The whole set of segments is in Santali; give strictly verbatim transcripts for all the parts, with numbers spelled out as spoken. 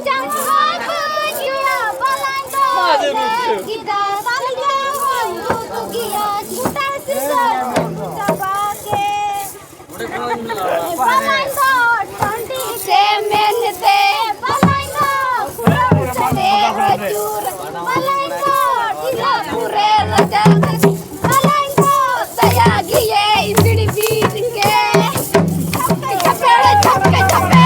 ᱡᱟᱝ ᱦᱚᱸ ᱵᱟᱹᱧ ᱜᱮᱭᱟ, ᱵᱟᱞᱟᱧ ᱫᱚ ᱞᱟᱹᱜᱤᱫᱟ, ᱥᱟᱞ ᱡᱟᱝ ᱦᱚᱸᱧ ᱩᱫᱩᱜ ᱜᱮᱭᱟ, ᱜᱚᱴᱟ ᱥᱤᱸᱜᱟᱹᱲ ᱪᱟᱵᱟ ᱠᱮ᱾ ᱵᱟᱞᱟᱧ ᱫᱚ ᱴᱟᱺᱰᱤ ᱛᱮ ᱢᱮᱱᱛᱮ, ᱵᱟᱞᱟᱧ ᱫᱚ ᱠᱩᱲᱟᱹᱢ ᱥᱟᱰᱮ ᱟᱹᱪᱩᱨ, ᱵᱟᱞᱟᱧ ᱫᱚ ᱰᱷᱤᱞᱟ ᱯᱩᱨᱮ ᱨᱟᱡᱟ᱾ ᱟᱞᱟᱝ ᱠᱚ ᱫᱟᱭᱟ ᱜᱮᱭᱮ ᱤᱥᱤᱲ ᱵᱤᱨ ᱜᱮ᱾ ᱪᱷᱟᱯᱠᱮ ᱪᱷᱟᱯᱮᱲ, ᱪᱷᱟᱯᱠᱮ ᱪᱷᱟᱯᱮᱲ᱾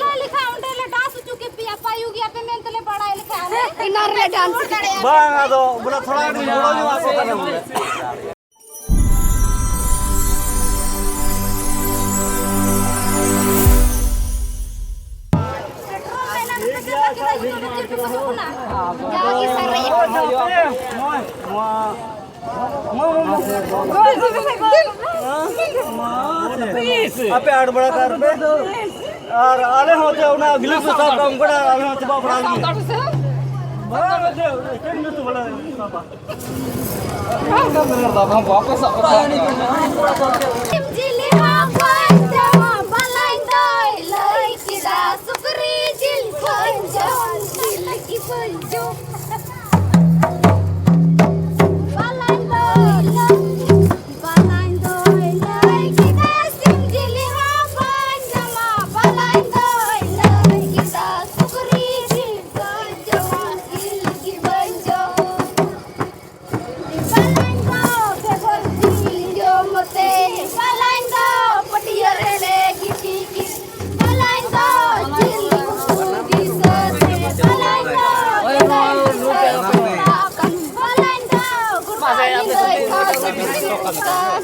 ᱞᱟᱹᱭ ᱞᱮᱠᱷᱟᱱ ᱚᱸᱰᱮ ᱞᱮ ᱰᱟᱱᱥ ᱦᱚᱪᱚ ᱠᱮᱯᱮᱭᱟ, ᱯᱟᱭᱩ ᱜᱮᱭᱟ ᱯᱮ ᱢᱮᱱᱛᱮ ᱞᱮ ᱵᱟᱲᱟᱭ ᱞᱮᱠᱷᱟᱱ᱾ ᱤᱱᱟᱹ ᱨᱮᱞᱮ ᱰᱟᱱᱥ ᱦᱚᱪᱚ ᱠᱮᱯᱮᱭᱟ᱾ ᱵᱟᱝ, ᱟᱫᱚ ᱵᱚᱞᱮ ᱛᱷᱚᱲᱟ ᱜᱟᱱ ᱜᱚᱲᱚ ᱧᱚᱜ ᱟᱠᱚ ᱠᱟᱱᱟ ᱵᱚᱞᱮ᱾ ᱟᱯᱮ ᱟᱲ ᱵᱟᱲᱟ ᱠᱟᱜ ᱯᱮ᱾ ᱟᱨ ᱟᱞᱮ ᱦᱚᱸ ᱛᱮ ᱚᱱᱟ ᱜᱤᱞᱟᱹᱥ ᱞᱮ ᱥᱟᱵ ᱠᱟᱜ, ᱚᱱᱠᱟ ᱟᱞᱮ ᱦᱚᱸ ᱪᱟᱵᱟ ᱵᱟᱲᱟ ᱞᱮᱱᱟ᱾ ᱵᱟᱝ, ᱮᱠᱮᱱ ᱜᱮ ᱛᱚ ᱵᱚᱞᱮ ᱥᱟᱵᱟ᱾ ᱡᱤᱞ ᱦᱚᱸ ᱵᱟᱹᱧ ᱡᱚᱢᱟ, ᱵᱟᱞᱟᱧ ᱫᱚᱭ ᱞᱟᱹᱭ ᱠᱮᱫᱟ, ᱥᱩᱠᱨᱤ ᱡᱤᱞ ᱠᱷᱚᱱ ᱡᱚᱢ ᱡᱤᱞ ᱜᱮ ᱵᱟᱹᱧ ᱡᱚᱢ᱾ ᱵᱟᱞᱟᱧ ᱫᱚᱭ ᱞᱟᱹᱭ, ᱵᱟᱞᱟᱧ ᱫᱚᱭ ᱞᱟᱹᱭ ᱠᱮᱫᱟ, ᱥᱤᱢ ᱡᱤᱞ ᱦᱚᱸ ᱵᱟᱹᱧ ᱡᱚᱢᱟ᱾ ᱵᱟᱞᱟᱧ ᱫᱚᱭ ᱞᱟᱹᱭ ᱠᱮᱫᱟ, ᱥᱩᱠᱨᱤ ᱡᱤᱞ ᱠᱷᱚᱱ ᱡᱚᱢ ᱡᱤᱞ ᱜᱮ ᱵᱟᱹᱧ ᱡᱚᱢ᱾ ᱵᱟᱞᱟᱧ ᱫᱚ ᱵᱮᱜᱚᱨ ᱡᱤᱞ ᱡᱚᱢ ᱛᱮ, ᱵᱟᱞᱟᱧ ᱫᱚ ᱯᱟᱹᱴᱭᱟᱹ ᱨᱮᱞᱮ ᱜᱤᱛᱤᱡ ᱠᱮᱫ᱾ ᱵᱟᱞᱟᱧ ᱫᱚ ᱡᱤᱞ ᱩᱛᱩ ᱫᱤᱥᱟᱹ ᱛᱮ, ᱵᱟᱞᱟᱧ ᱫᱚ ᱵᱮᱜᱚᱨ ᱫᱤᱥᱟᱹ ᱛᱮ ᱚᱲᱟᱜ ᱠᱟᱱ᱾ ᱵᱟᱞᱟᱧ ᱫᱚ ᱜᱚᱴᱟ ᱧᱤᱫᱟᱹᱭ ᱠᱷᱟᱥ ᱠᱟᱱ᱾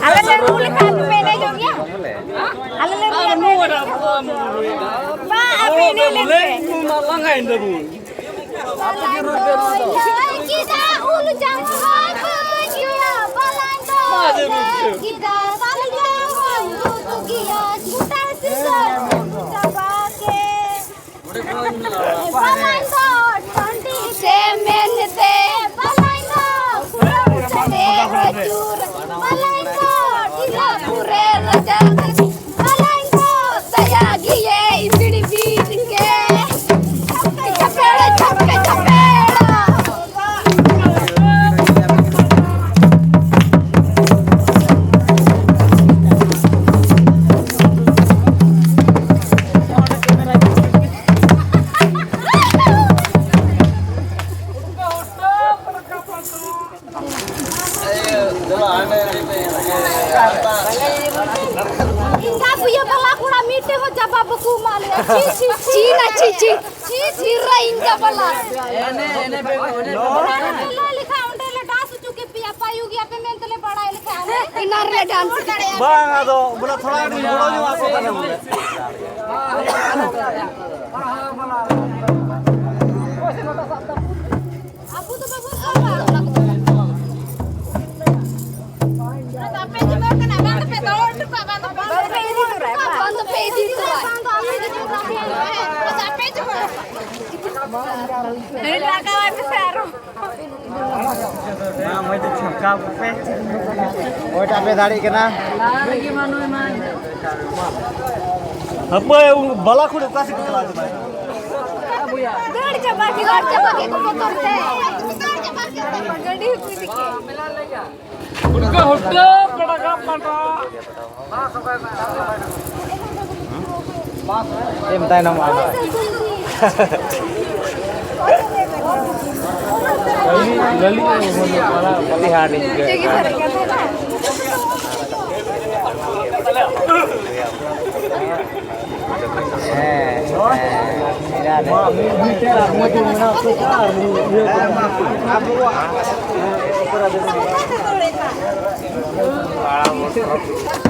ᱟᱞᱮ ᱞᱮ ᱨᱩ ᱞᱮᱠᱷᱟᱱ ᱫᱚᱯᱮ ᱮᱱᱮᱡᱚᱜ ᱜᱮᱭᱟ? ᱟᱞᱮ ᱞᱮ ᱨᱩ ᱞᱮᱠᱷᱟᱱ ᱵᱟᱝ, ᱟᱯᱮ ᱮᱱᱮᱡ ᱞᱮᱯᱮ᱾ ᱞᱟᱸᱜᱟᱭᱮᱱ ᱛᱟᱵᱚᱱ᱾ ᱟᱯᱮ ᱜᱮ ᱨᱩᱭ ᱯᱮ ᱱᱚᱣᱟ ᱫᱚ᱾ ᱞᱟᱹᱭ ᱠᱮᱫᱟ ᱩᱞ ᱡᱟᱝ ᱦᱚᱸ ᱵᱟᱹᱧ ᱡᱩᱲᱟ, ᱵᱟᱞᱟᱧ ᱫᱚ ᱞᱟᱹᱭ ᱠᱮᱫᱟ ᱥᱟᱞ ᱡᱟᱝ ᱦᱚᱸᱧ ᱩᱛᱩ ᱜᱮᱭᱟ, ᱜᱚᱴᱟ ᱥᱤᱸᱜᱟᱹᱲ ᱪᱟᱵᱟ ᱠᱮᱫ᱾ ᱵᱟᱞᱟᱧ ᱫᱚ ᱴᱟᱺᱰᱤ ᱛᱮ ᱢᱮᱱᱛᱮ, ᱵᱟᱞᱟᱧ ᱫᱚ ᱠᱩᱲᱟᱹᱢ ᱥᱟᱰᱮ ᱟᱹᱪᱩᱨ, ᱵᱟᱞᱟᱧ ᱫᱚ ᱰᱷᱤᱞᱟ ᱯᱩᱨᱮ ᱨᱟᱡᱟ᱾ ᱤᱧ ᱫᱚ ᱤᱭᱟᱹ ᱵᱟᱞᱟ ᱠᱚᱲᱟ ᱢᱤᱫᱴᱮᱡ ᱦᱚᱸ ᱡᱟᱵᱟ ᱵᱟᱠᱚ ᱮᱢᱟ ᱞᱮᱭᱟ᱾ ᱪᱷᱤ, ᱪᱷᱤ, ᱪᱷᱤ, ᱪᱷᱤ, ᱪᱷᱤ, ᱪᱷᱤ, ᱪᱷᱤ, ᱨᱮ ᱤᱧ ᱫᱚ ᱵᱟᱞᱟ᱾ ᱚᱱᱟ ᱠᱚ ᱞᱟᱹᱭ ᱞᱮᱠᱷᱟᱱ ᱚᱸᱰᱮ ᱞᱮ ᱰᱟᱱᱥ ᱦᱚᱪᱚ ᱠᱮᱯᱮᱭᱟ, ᱯᱟᱭᱩ ᱜᱮᱭᱟ ᱯᱮ ᱢᱮᱱᱛᱮ ᱞᱮ ᱵᱟᱲᱟᱭ ᱞᱮᱠᱷᱟᱱ᱾ ᱤᱱᱟᱹ ᱨᱮᱞᱮ ᱰᱟᱱᱥ ᱠᱮᱫᱟ᱾ ᱵᱟᱝ, ᱟᱫᱚ ᱵᱚᱞᱮ ᱛᱷᱚᱲᱟ ᱜᱟᱱ ᱜᱚᱲᱚ ᱧᱚᱜ ᱟᱠᱚ ᱠᱟᱱᱟ ᱵᱚᱞᱮ᱾ ᱟᱵᱚ ᱫᱚ ᱵᱟᱵᱚᱱ ᱥᱟᱵᱟ᱾ ᱟᱯᱮ ᱡᱩᱢᱟᱹ ᱠᱟᱱᱟ, ᱵᱟᱝ ᱫᱚᱯᱮ ᱫᱚᱦᱚ ᱦᱚᱴᱚ ᱠᱟᱜᱼᱟ, ᱵᱟᱝ ᱫᱚᱯᱮ ᱵᱟᱝ ᱫᱚᱯᱮ ᱤᱫᱤ ᱦᱚᱴᱚ ᱠᱟᱜᱼᱟ᱾ ᱟᱯᱮ ᱡᱩᱢᱟᱹ᱾ ᱞᱟᱜᱟᱣᱟᱭ ᱯᱮᱥᱮ ᱟᱨᱚ᱾ ᱚᱠᱚᱭᱴᱟᱜ ᱯᱮ ᱫᱟᱲᱮᱜ ᱠᱟᱱᱟ? ᱦᱟᱯᱳᱭ, ᱵᱟᱞᱟ ᱠᱩᱲᱤ ᱚᱠᱟ ᱥᱮᱫ ᱠᱚ ᱪᱟᱞᱟᱣ ᱪᱟᱵᱟᱭᱮᱱᱟ? ᱫᱟᱹᱲ ᱪᱟᱵᱟ ᱠᱮᱫᱟ, ᱫᱟᱹᱲ ᱪᱟᱵᱟ ᱠᱮᱫ ᱠᱚ ᱵᱚᱛᱚᱨ ᱛᱮ᱾ ᱫᱟᱹᱲ ᱪᱟᱵᱟ ᱠᱮᱫᱟ, ᱜᱟᱹᱰᱤ ᱦᱚᱸᱠᱚ ᱤᱫᱤ ᱠᱮᱫ᱾ ᱦᱩᱴᱟᱹ ᱦᱩᱴᱟᱹ ᱯᱟᱲᱟᱜᱟ ᱯᱟᱴᱟ᱾ ᱮᱢ ᱛᱟᱭᱱᱚᱢᱚᱜᱼᱟ ᱱᱟᱦᱟᱜ᱾ ᱞᱟᱹᱞᱤ, ᱞᱟᱹᱞᱤ, ᱞᱟᱹᱞᱤ ᱦᱟᱸᱰᱤ ᱜᱮ᱾ ᱦᱮᱸ, ᱦᱮᱸ, ᱤᱱᱟᱹ ᱨᱮ᱾